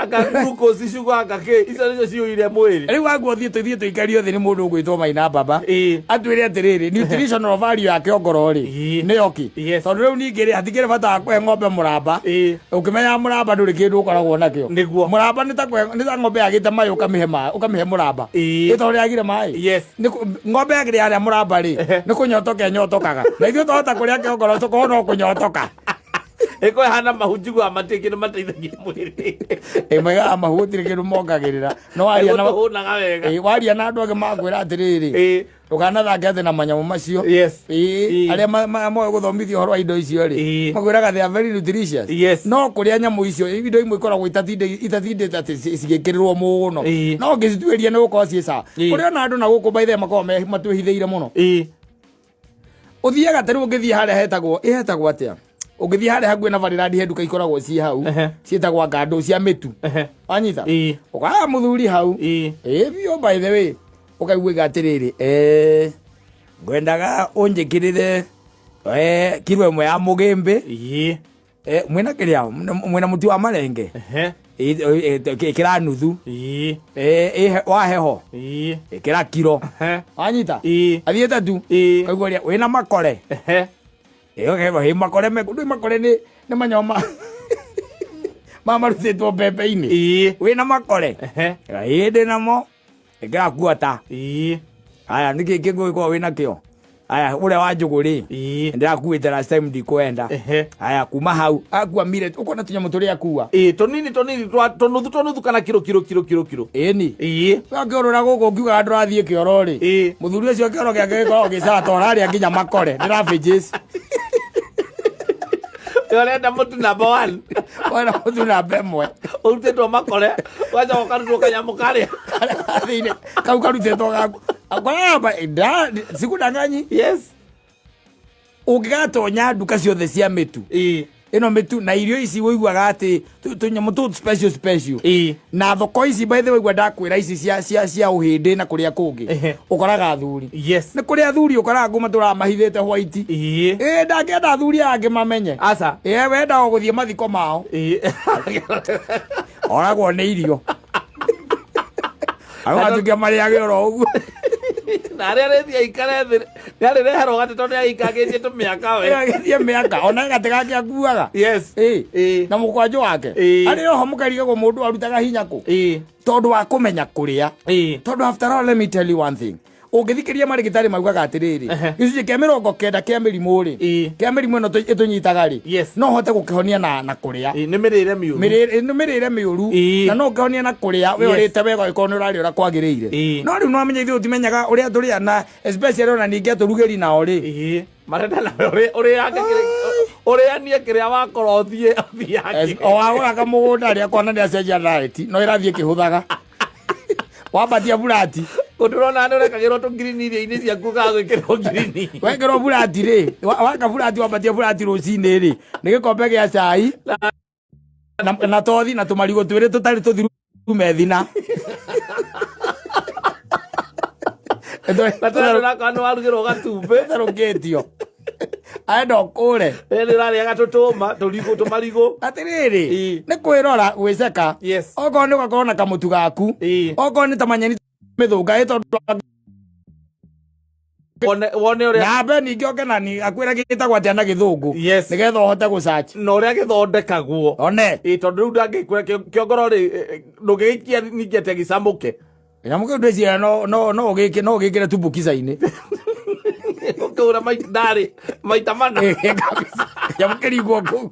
Anga glucose sugar anga kĩ icio nĩcio ciyũire mwĩrĩ. Rĩu waguo thiĩ tũthiĩ tũikario thĩ nĩ mũndũ ũgwĩtwo Maina Baba. Ĩĩ. Atwĩre atĩrĩrĩ, nutritional value ya kĩongoro rĩ, Ĩĩ. nĩyo kĩ? Yes. Tondũ rĩu ningĩ rĩ, hatikĩrĩ bata wa kũhe ng'ombe mũramba. Ĩĩ. Ũkĩmenyaga mũramba ndũrĩ kĩndũ ũkoragwo nakĩo. Nĩguo. Mũramba nĩ ta kũhe- nĩ ta ng'ombe yagĩte maĩ ũkamĩhe maĩ, ũkamĩhe mũramba. Ĩĩ. Ĩ tondũ yagire maĩ. Yes. Nĩ ng'ombe yagĩrĩ yarĩa mũramba rĩ, nĩ kũnyotoka ĩnyotokaga. Na ithuĩ twahota kũrĩa kĩongoro tũkorwo no kũnyotoka. Ĩko ĩhana mahu njiguaga matirĩ kĩndũ mateithagia mwĩrĩ. Ĩ maigaga mahu gũtirĩ kĩndũ mongagĩrĩra. No waria na Ĩgũtũhũnaga wega. Ĩ, waria na andũ angĩ makwĩra atĩrĩrĩ, Ĩĩ. ndũkanathake atĩ na manyamũ macio. Yes. Ĩĩ, Ĩĩ. arĩa moĩ gũthomithia ũhoro wa indo icio rĩ, Ĩĩ. makwĩraga they are very nutritious. Yes. No kũrĩa nyamũ icio, indo imwe ikoragwo itatindĩte atĩ cigĩkĩrĩrwo mũno. Ĩĩ. No ũngĩcituĩria nĩ gũkorwo ciĩ sawa. Ĩĩ. Kũrĩ ona andũ na gũkũ by the way makoragwo matwĩhithĩire mũno. Ĩĩ. Ũthiaga ta rĩu ũngĩthiĩ harĩa hetagwo, ĩhetagwo atĩa? Ũngĩthiĩ harĩa hakuhĩ na Valirandi he nduka ikoragwo ciĩ hau, Ehe. ciĩtagwo ngandũ cia mĩtu. Ehe. Wanyita? Ĩĩ. Ũkaya mũthuri hau. Ĩĩ. Ĩĩ biũ by the way. Ũkaiguĩka atĩrĩrĩ, ngwendaga ũnjĩkĩrĩre kiro ĩmwe ya mũgĩmbĩ. Ĩĩ. Mwĩna kĩrĩa, mwĩna mũtu wa marenge. Ehe. Ĩkĩra nuthu. Ĩĩ. Wa heho. Ĩĩ. Ĩkĩra kiro. Ehe. Wanyita? Ĩĩ. Athiĩte tu. Ĩĩ. Ũkaigua ũrĩa, wĩna makore. Ehe. Ĩĩ, ĩ makore me, ndũĩ makore nĩ manyama ma marutĩtwo mbembe-inĩ. Ĩĩ. Wĩna makore. Ehe. Ĩĩ ndĩ namo. Ĩkĩra kuota. Ĩĩ. Aya nĩkĩ kĩngĩ ũgĩkorwo wĩna kĩo? Aya ũrĩa wa njũgũ rĩ, Ĩĩ. ndĩrakuĩte last time ndikwenda. Ehe. Aya kuma hau akua millet, ũkona tũnyamũ tũrĩa akua. Ĩĩ, tũnini tũnini twa tũnuthu tũnuthu kana kiro kiro kiro kiro kiro. Ĩni. Ĩĩ. Wakĩũrũra gũkũ ũkiugaga ndũrathiĩ kĩoro rĩ. Ĩĩ. Mũthuri ũcio kĩoro gĩake gĩkoragwo gĩcata ũrarĩa nginya makore. Nĩ ravages. Ũrenda mũtu number 1. Wena mũtu namba ĩmwe. Ũrutĩtwo makore, ũgacoka ũkarutwo kanyamũ karĩa. Thĩinĩ kau karutĩtwo gaku. Kwamba sikudanganyi. Yes. Ũngĩgatonya nduka ciothe cia mĩtu. Ĩĩ. Ĩno mĩtu na irio ici ũiguaga atĩ tũnyamũ tũtũ special special. Ĩĩ. Na thoko ici by the way ũigua ndakwĩra ici cia ũhĩndĩ na kũrĩa kũngĩ. Ehe. Ũkoraga athuri. Yes. Nĩ kũrĩ athuri ũkoraga ngũ matũraga mahithĩte white. Ĩĩ. Ĩĩ ndangĩenda athuri aya angĩ mamenye. Aca. Ĩĩ wendaga gũthiĩ mathiko mao. Ĩĩ. Oragwo nĩ irio. Arĩa matuĩke marĩage oro ũguo. Na arĩa arĩthiĩ aikare thĩ nĩ arĩreherwo gatĩ tondũ nĩ aikangĩtie tũmĩaka we. Agĩthiĩ mĩaka ona gatĩ gake akuaga. Yes. Ĩĩ. Ĩĩ. Na mũkwanjũ wake. Ĩĩ. Arĩ oho mũkarigagwo mũndũ arutaga hinya kũ. Ĩĩ. Tondũ wa kũmenya kũrĩa. Ĩĩ. Tondũ after all let me tell you one thing. Ũngĩthikĩrĩria marĩgĩtarĩ maugaga atĩrĩrĩ, Ehe. gĩcunjĩ kĩa 90 kĩa mĩrimũ rĩ, Ĩĩ. kĩa mĩrimũ ĩno ĩtũnyitaga rĩ, Yes. no ũhote gũkĩhonia na kũrĩa. Ĩĩ, nĩ mĩrĩre mĩũru. Nĩ mĩrĩre mĩũru. Ĩĩ. Na no ũkĩhonia na kũrĩa, we Yes. ũrĩte wega ũngĩkorwo nĩ ũrarĩa ũrĩa kwagĩrĩire. Ĩĩ. No rĩu nĩ wamenya ithuĩ tũtimenyaga ũrĩa tũrĩa na especially ona ningĩ atũrugĩri nao rĩ. Ĩĩ. Marenda nawe ũrĩanie kĩrĩa wakorwo ũthiĩ O wagũra kamũgũnda rĩ, akona nĩ acenjia diet, no ĩrathiĩ ĩkĩhũthaga. Wambatia burati. Ũndũ ũrona nĩ ũrekagĩrwo tũngirini irio-inĩ ciaku ũkaga gwĩkĩrwo ngirini. Wekĩrwo burati rĩ, waka burati wambatia burati rũcinĩ rĩ, nĩ gĩkombe gĩa cai na tothi na tũmarigũ twĩrĩ tũtarĩ tũthiru methina. Na tũrĩa ndũrakorwo nĩ warugĩrwo gatumbĩ. Tũtherũkĩtio. Arenda ũkũre. Ĩĩ, nĩ ũrarĩaga tũtũma, tũrigũ, tũmarigũ. Atĩrĩrĩ, Ĩĩ. nĩ kwĩrora, gwĩceka. Yes. Okorwo nĩ ũgakorwo na kamũtu gaku. Ĩĩ. Okorwo nĩ ta manyeni mĩthũnga, ĩ tondũ Wone ũrĩa Na mbe ningĩ oke na ni akwĩra gĩtagwo atĩa na gĩthũngũ. Yes. Nĩgetha ũhote gũsearch. Na ũrĩa gĩthondekagwo. One. Ĩĩ, tondũ rĩu ndangĩkwĩra kĩongoro rĩ, ndũngĩgĩikia ningĩ atĩa gĩcamũke. Kĩnyamũ kĩu ndwĩciria no ũgĩke, no ũgĩkĩre tumbukiza-inĩ. Ũkĩhũra ndarĩ maita mana. Ĩĩ, kabisa. Kĩnyamũ kĩringwo kũu.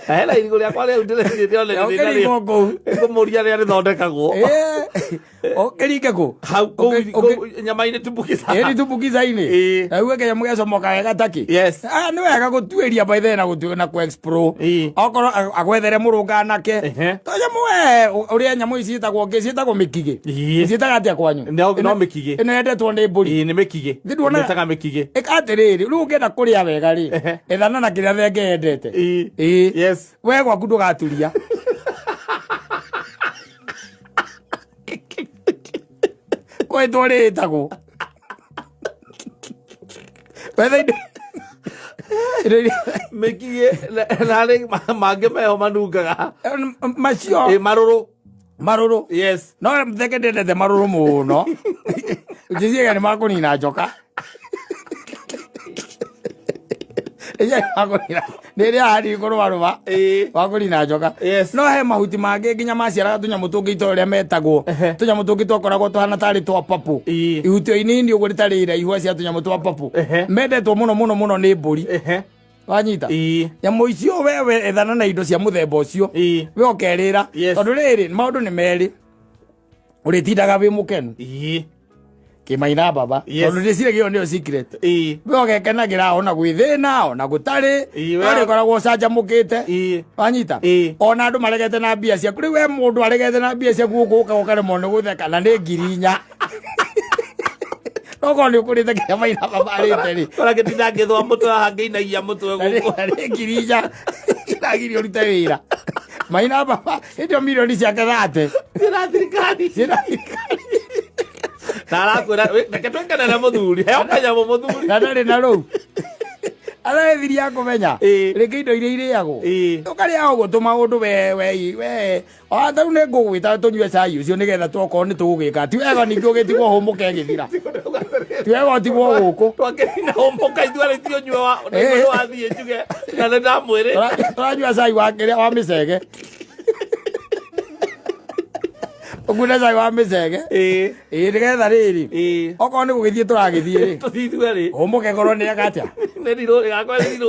Hena irigũ rĩakwa rĩu ndĩreciria ndĩrona Kĩnyamũ thĩna rĩ. kĩringwo kũu. Ngũmũria rĩrĩa rĩthondekagwo. Ĩĩ. Ũkĩringe kũ? Hau kũu kũu nyama-inĩ tumbukiza. Ĩĩ, nĩ tumbukiza-inĩ. Ĩĩ. Na uge kĩnyamũ gĩacomoka wega takĩ. Yes. Nĩ wega gũtuĩria by the way na na kũ explore. Ĩĩ. Okorwo agwethere mũrũnganake. Ehe. To nyamũ we, ũrĩa nyamũ ici ciĩtagwo ngĩ, ciĩtagwo mĩkigĩ. Ĩĩ. Ciĩtaga atĩa kwanyu? No mĩkigĩ. Ĩno yendetwo nĩ mbũri. Ĩĩ, nĩ mĩkigĩ. Thĩ nduona- Mĩtaga mĩkigĩ. Ĩka atĩrĩrĩ, rĩu ũngĩenda kũrĩa wega rĩ, Ehe. ethana na kĩrĩa thenge yendete. Ĩĩ. Ĩĩ. Yes. We gwaku ndũgaturia. Kwetwo rĩtagwo. Wetha indo. Indo iria- Mĩkigĩ na harĩ mangĩ meho manungaga. Macio. Ĩ marũrũ. Marũrũ. Yes. No thenge ndendete marũrũ mũno, njĩciaga nĩ makũnina njoka. Nĩciaga makũnina nĩ ĩrĩa hari kũrũarũa wakũnina njoka. No he mahuti mangĩ nginya maciaraga tũnyamũ tũngĩ itoro ũrĩa metagwo, tũnyamũ tũngĩ twakoragwo tũhana tarĩ twa papo, ihuti o inini ũguo rĩtarĩ iraihu cia tũnyamũ twa papo, mendetwo mũno mũno mũno nĩ mbũri. Wanyita? Nyamũ icio wewe ethana na indo cia mũthemba ũcio, we ũkerĩra. Tondũ rĩrĩ, maũndũ nĩ merĩ, ũrĩtindaga wĩ mũkenu kĩmaina baba. Tondũ ndĩciragia ĩyo nĩyo secret. We ũgekenagĩra ona gwĩ thĩna ona gũtarĩ, ũrĩkoragwo ũcanjamũkĩte. Wanyita? Ona andũ maregete na mbia ciaku, rĩu we mũndũ aregete na mbia ciaku gũkũ ũka ũkaremwo nĩ gũtheka na nĩ 4,000, nokorwo nĩ ũkũrĩte kĩrĩa maina baba arĩte rĩ. Ora gĩtinda ngĩthũa mũtwe haha ngĩinagia mũtwe Na gũkũ. na nĩ 4,000 iragirio ũrute wĩra maina baba hĩndĩ ĩyo mirioni ciake thate. Ciĩna thirikari. Ciĩna thirikari. Na arakwĩra, "Reke twĩkenere mũthuri, heo kanyamũ mũthuri." Na ndarĩ na rũu araethiria ya kũmenya rĩngĩ indo iria irĩagwo, ũkarĩa ũguo tũmaũndũ we we we tarĩu nĩ ngũgwĩta tũnyue cai ũcio nĩgetha twokorwo nĩ tũgũgĩka. Ti wega ningĩ ũgĩtigwo hũmũke ĩgĩthira, ti wega ũtigwo gũkũ. Twakĩrina ũmũka ithuĩ arĩ ti ũnyue wa nĩ wathiĩ njuge na nĩ ndamwĩrĩte. Tũranyua cai wa kĩrĩa wa mĩcege, ũkune cai wa mĩcege. Ĩĩ, nĩgetha rĩrĩ, okorwo nĩ gũgĩthiĩ tũragĩthiĩ rĩ, Tũthiĩ ithuerĩ. Hũmũke korwo nĩ eka atĩa. Nĩ rirũ ĩgakorwo nĩ rirũ.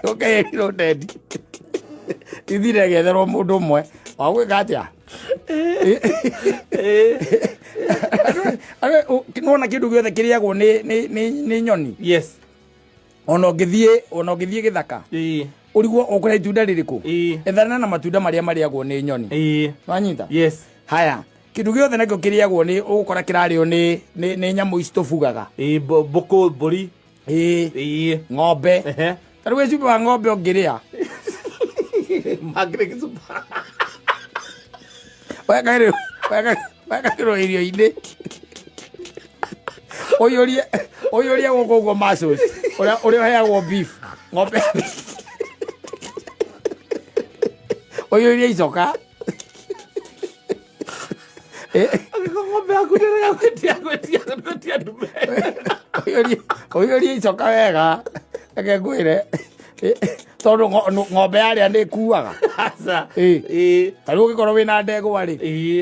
Ũkerirwo ndendi ithire getherwo mũndũ ũmwe wa gwĩka atĩa. Nona kĩndũ gĩothe kĩrĩagwo nĩ nyoni. Ona ũngĩthiĩ gĩthaka, ũrigwo ũkũrĩa itunda rĩrĩkũ, ethana na matunda marĩa marĩagwo nĩ nyoni. Wanyita? Yes. Haya, kĩndũ gĩothe nakĩo kĩrĩagwo nĩ ũgũkora kĩrarĩo nĩ nyamũ ici tũbugaga. Ĩĩ, mbũkũ, mbũri. Ĩĩ. Ng'ombe. Ta rĩu gĩcuba wa ng'ombe ũngĩrĩa Mangĩrĩ gĩcuba. Wekagĩrwo irio-inĩ, ũiyũrie ũiyũrie gũkũ ũguo muscles, ũrĩa ũrĩa ũheagwo beef, ng'ombe ũiyũrie icoka. Angĩkorwo ng'ombe yaku ndĩrega gwĩtia gwĩtia gwĩtia ndume. Ũiyũrie icoka wega, reke ngwĩre, tondũ ng'ombe yarĩa nĩ ĩkuaga. Aca. Ta rĩu ũngĩkorwo wĩna ndegwa rĩ,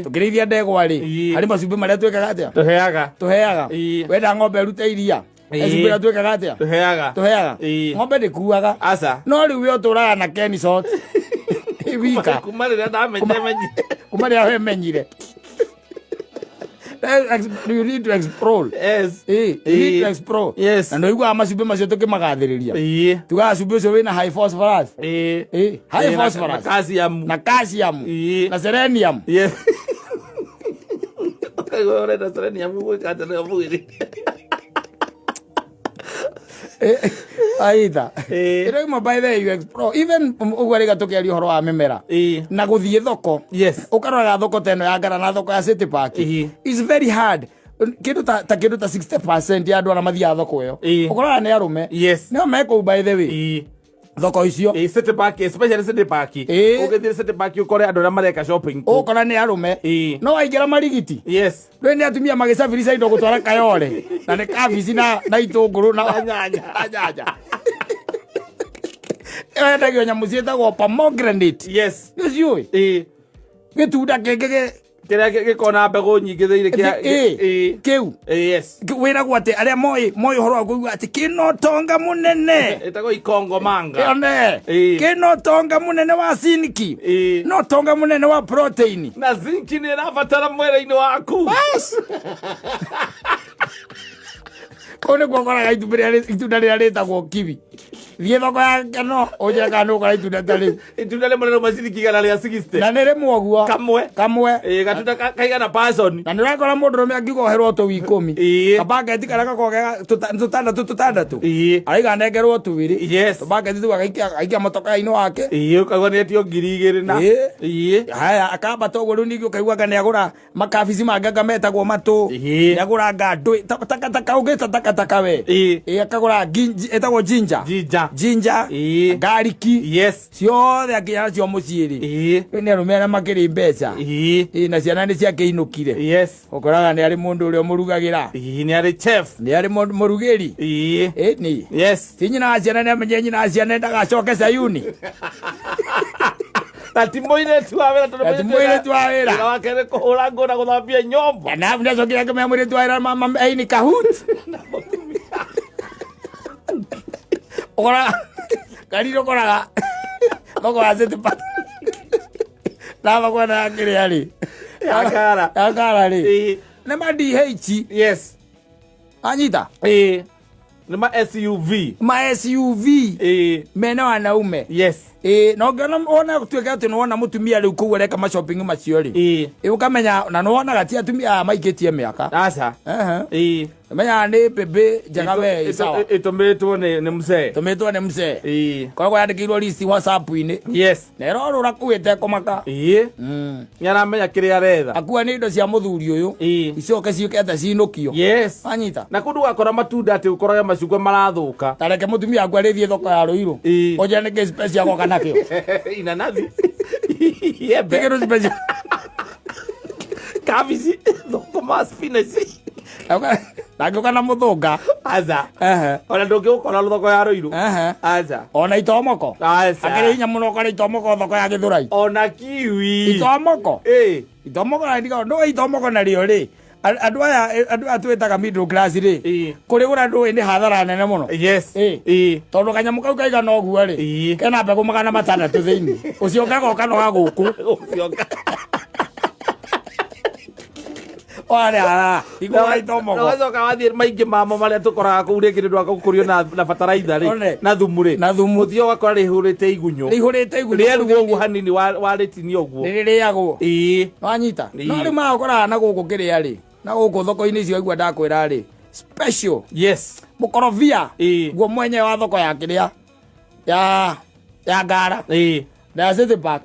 tũkĩrĩithia ndegwa rĩ, harĩ macumbĩ marĩa twĩkaga atĩa? Tũheaga. Tũheaga. Wenda ng'ombe ĩrute iria, cumbĩ ũrĩa twĩkaga atĩa? Tũheaga. Tũheaga. Ng'ombe ndĩkuaga. Aca. No rĩu we ũtũraga na Kenisot wika. Kuma rĩrĩa ndamenyire menyire. Kuma rĩrĩa wemenyire. You need to explore. You need to explore. Na nĩ ũiguaga macumbĩ macio tũkĩmagathĩrĩria, tugaga cumbĩ ũcio wĩna high phosphorus. High phosphorus. Na calcium. Na calcium. Na selenium. Yes. Ũkaigua ũrenda selenium gwĩka atĩa nayo mwĩrĩ? Aitha ĩno imwe, by the way, you explore even ũguo rĩga tũkĩaria ũhoro wa mĩmera na gũthiĩ thoko, ũkaroraga thoko ta ĩno ya Ngara na thoko ya City Park. It's very hard, kĩndũ ta kĩndũ ta 60% ya andũ arĩa mathiaga thoko ĩyo, ũkoraga nĩ arũme. Nĩo mekũu, by the way, thoko icio. City Park, especially City Park. Ũgĩthiĩ City Park ũkore andũ arĩa mareka shopping kũu. Ũkora nĩ arũme. No waingĩra Marigiti, rĩu nĩ atumia magĩcabirisha indo gũtwara Kayore, na nĩ kabici na itũngũrũ na nyanya. Na nyanya. Ĩyo yendagio nyamũ ciĩtagwo pomegranate. Nĩ ciũĩ gĩtunda kĩngĩ Kĩrĩa gĩkoragwo na mbegũ nyingĩ thĩinĩ kĩa Kĩu Yes. Wĩragwo atĩ arĩa moĩ ũhoro wa kũigua atĩ kĩna ũtonga mũnene. Ĩtagwo ikongo manga. Ĩone kĩna ũtonga mũnene wa zinki na ũtonga mũnene wa protein. Na zinki nĩ ĩrabatara mwĩrĩ-inĩ waku. Bas. Kũu nĩkuo ũkoraga itunda rĩrĩa rĩtagwo kiwi. Thiĩ thoko ya Keno ũnjĩre kana nĩ ũkora itunda ta rĩu. Itunda rĩmwe rĩrauma ciringi 160. Na nĩ rĩmwe ũguo. Kamwe. Kamwe. Ĩĩ, gatunda kaigana person. Na nĩ ũrakora mũndũrũme angiuga oherwo tũu 10. Kabaketi karĩa gakoragwo ge tũtandatũ tũtandatũ. Araiga anengerwo twĩrĩ. Tũbaketi tũu agaikia mũtoka-inĩ wake. Ĩĩ, ũkaigua nĩ etio 2000 na. Haya, akambata ũguo rĩu ningĩ ũkaigua anga nĩ agũra makabici mangĩ anga metagwo matũ. Nĩ agũra anga ndũĩ takataka ũngĩta takataka we. Ĩĩ, akagũra ĩtagwo ginger. Ginger. Ginger. Garlic. Ciothe akinya nacio mũciĩ rĩ. Rĩu nĩ arũme arĩa makĩrĩ mbeca. Ĩĩ, na ciana nĩ ciakĩinũkire. Ũkoraga nĩ arĩ mũndũ ũrĩa ũmũrugagĩra. Nĩ arĩ chef. Nĩ arĩ mũrugĩri. Ĩni. Ti nyina wa ciana nĩ amenye nyina wa ciana ndagacoke Sayuni. Na ti mũirĩtu wa wĩra tondũ Na ti mũirĩtu wa wĩra. Wĩra wake nĩ kũhũra nguo na gũthambia nyombo. Na arabu nĩacokire akĩmenya mũirĩtu wa wĩra mama aini kahut. Ũkoraga kariri ũkoraga thoko ya City Park. Na thoko ĩno ya kĩrĩa rĩ. Ya Ngara. Ya Ngara rĩ. Nĩ ma DH. Anyita? Nĩ ma SUV. Ma SUV. Mena wanaume. Ĩĩ, na ũngĩona wona tuĩke atĩ nĩwona mũtumia rĩu kũu areka ma shopping macio rĩ. Ĩĩ, ũkamenya na nĩwonaga ti atumia aya maikĩtie mĩaka. Aca. Menyaga nĩ mbĩmbĩ njega we ĩ sawa. Ĩtũmĩtwo nĩ mzee. Ĩtũmĩtwo nĩ mzee. Koragwo yandĩkĩirwo list WhatsApp-inĩ. Na ĩrorũra kũu ĩtekũmaka. Nĩ aramenya kĩrĩa aretha. Akua nĩ indo cia mũthuri ũyũ. Icoke ciũke atĩa cinũkio. Wanyita? Na kũndũ ũgakora matunda atĩ ũkorage macungwa marathũka. Ta reke mũtumia waku arĩthiĩ thoko ya Rũirũ. Ũnjĩre nĩkĩ special agoka nakĩo. Inanathi. Iembe. Nĩ kĩndũ special. Kabici, thũkũma, spinach. Ndangĩũka na mũthũnga. Aca. Ona ndũngĩgũkora thoko ya Rũirũ. Aca. Ona itomoko. Aca. Akĩrĩ hinya mũno ũkore itomoko thoko ya Gĩthũrai. Ona kiwi. Itomoko. Itomoko na ndiga ndũĩ itomoko narĩo rĩ. Andũ aya andũ aya twĩtaga middle class rĩ. Kũrĩgũra ndũĩ nĩ hathara nene mũno. Tondũ kanyamũ kau kaigana ũguo rĩ. Kena mbegũ 600 thĩinĩ. Ũcio ũkaga ũkanoga gũkũ. Ũcio Wale ara, igũra itomoko. Na wacoka wathiĩ maingĩ mamo marĩa tũkoraga kũu rĩngĩ nĩ ũndũ wa gũkũrio na bataraitha rĩ, One. na thumu rĩ. Na thumu. Ũthiĩ ũgakora rĩihũrĩte igunyũ. Rĩihũrĩte igunyũ. Rĩeruo ũguo hanini warĩtinia ũguo. Nĩ rĩrĩagwo. Wanyita? No rĩu magakoraga na gũkũ kĩrĩa rĩ, na gũkũ thoko-inĩ icio waigua ndakwĩra rĩ, special. Mũkorobia. Guo mwenyewe wa thoko ya kĩrĩa, ya Ngara. Na ya City Park.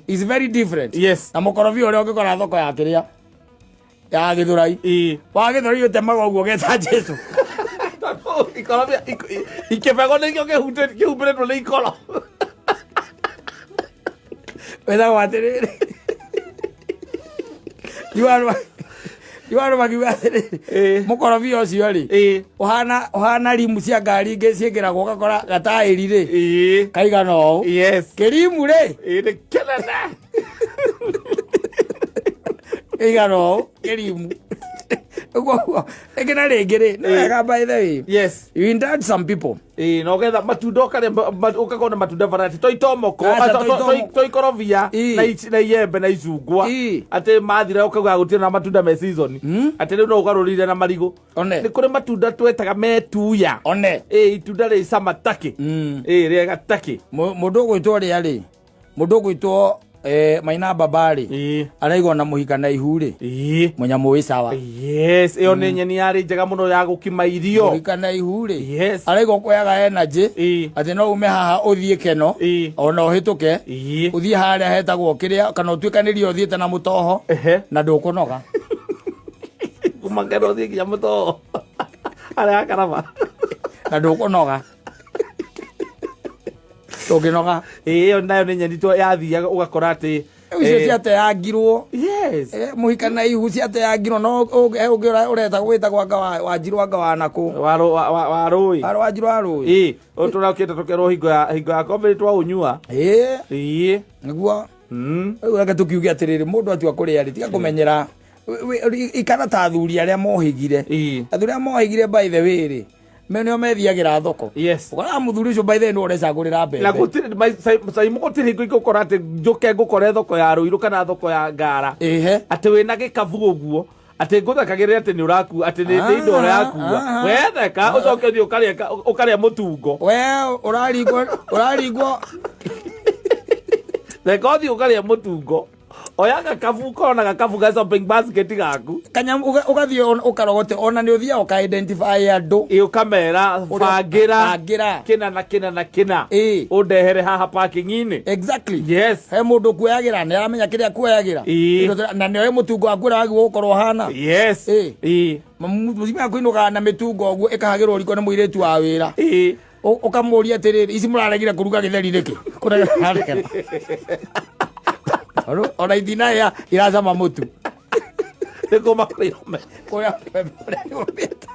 Is very different. Na mũkorobia ũrĩa ũngĩkora thoko ya kĩrĩa, ya Gĩthũrai. Wa Gĩthũrai ũtemaga ũguo ũgeta Jesu. Tondũ ikorobia, ikĩbego nĩkĩo kĩhumbĩrĩtwo nĩ ikoro. Wĩtagwo atĩrĩrĩ. Iwarũ makiuga atĩrĩrĩ, mũkorobia ũcio rĩ, ũhana rimu cia ngari ingĩ ciĩkĩragwo ũgakora gataĩri rĩ, kaigana ũũ. Kĩrimu rĩ, Nĩ kĩnene. Kĩigana ũũ, kĩrimu. Ũguo, rĩngĩ na rĩngĩ rĩ, nĩ wega by the way. You indulge some people. Ĩĩ, na ũgetha matunda ũkarĩa ũkakorwo na matunda variety to itomoko, Aca, to itomoko. to ikorobia, na iembe na icungwa. Atĩ mathira ũkauga gũtirĩ na matunda me season. Atĩ rĩu no ũgarũrĩire na marigũ. One. Nĩ kũrĩ matunda twetaga metuya. One. Ĩĩ, itunda rĩ cama takĩ. Ĩĩ, rĩega takĩ. Mũndũ ũgwĩtwo rĩa rĩ, mũndũ ũgwĩtwo Maina Baba rĩ, araigwo na mũhika na ihu rĩ. Mũnyamũ wĩ sawa. Ĩyo nĩ nyeni yarĩ njega mũno ya gũkima irio. Mũhika na ihu rĩ. Araigwo kuoyaga energy. Atĩ no ume haha ũthiĩ Keno. Ona ũhĩtũke. Ũthiĩ harĩa hetagwo kĩrĩa, kana ũtuĩkanĩrie ũthiĩte na mũtoho. Na ndũkũnoga. Kuma Keno ũthiĩ nginya mũtoho. Harĩa Karaba. Na ndũkũnoga. Ndũngĩnoga. Ĩyo nayo nĩ nyeni yathiaga ũgakora atĩ, Rĩu icio ciateangirwo. Mũhika na ihu ciateangirwo, no ũngĩ ũreta gwĩtagwo anga Wanjirũ anga wa nakũ. Wa wa rũĩ. Wa Wanjirũ wa rũĩ. Ũyũ tũrakĩte tũkerwo hingo ya COVID twaũnyua. Nĩguo. Rĩu reke tũkiuge atĩrĩrĩ, mũndũ atua kũrĩa rĩ, tiga kũmenyera. Ikara ta athuri arĩa mohĩgire. Athuri arĩa mohĩgire by the way rĩ, me nĩo methiagĩra thoko. Ũkoraga mũthuri ũcio by the way nĩwe ũrecagũrĩra mbembe. Na gũtirĩ, cai gũtirĩ hingo ingĩgũkora atĩ njũke ngũkore thoko ya Rũirũ kana thoko ya Ngara. Atĩ wĩna gĩkabu ũguo, Atä ngå thekagä rä atä nä å rakua atä nä indo å rakua. Wetheka å coke thiä å karä a må tungo. We ũraringwo, ũraringwo. Theka å thiä å karä a må tungo, oya gakabu kona gakabu ga shopping basket gaku. Kanyamũ ũgathiĩ ũkarogote, ona nĩ ũthiaga ũka identify andũ. Ĩ, ũkamera bangĩra bangĩra. Kĩna na kĩna na kĩna. Ũndehere haha parking-inĩ. He mũndũ kuoyagĩra, nĩ aramenya kĩrĩa kuoyagĩra. Na nĩoĩ mũtungo waku ũrĩa wagĩrĩirwo gũkorwo ũhana. Mũtumia kũinũkaga na mĩtungo ũguo ĩkahagĩrwo riko nĩ mũirĩtu wa wĩra. Ũkamũria atĩrĩrĩ, ici mũraregire kũruga gĩtheri nĩkĩ? Kũregera. Tondũ ona ithina iracama mũtu. Nĩ kũma kũrĩa Kũrĩa ũrĩa yũmĩte.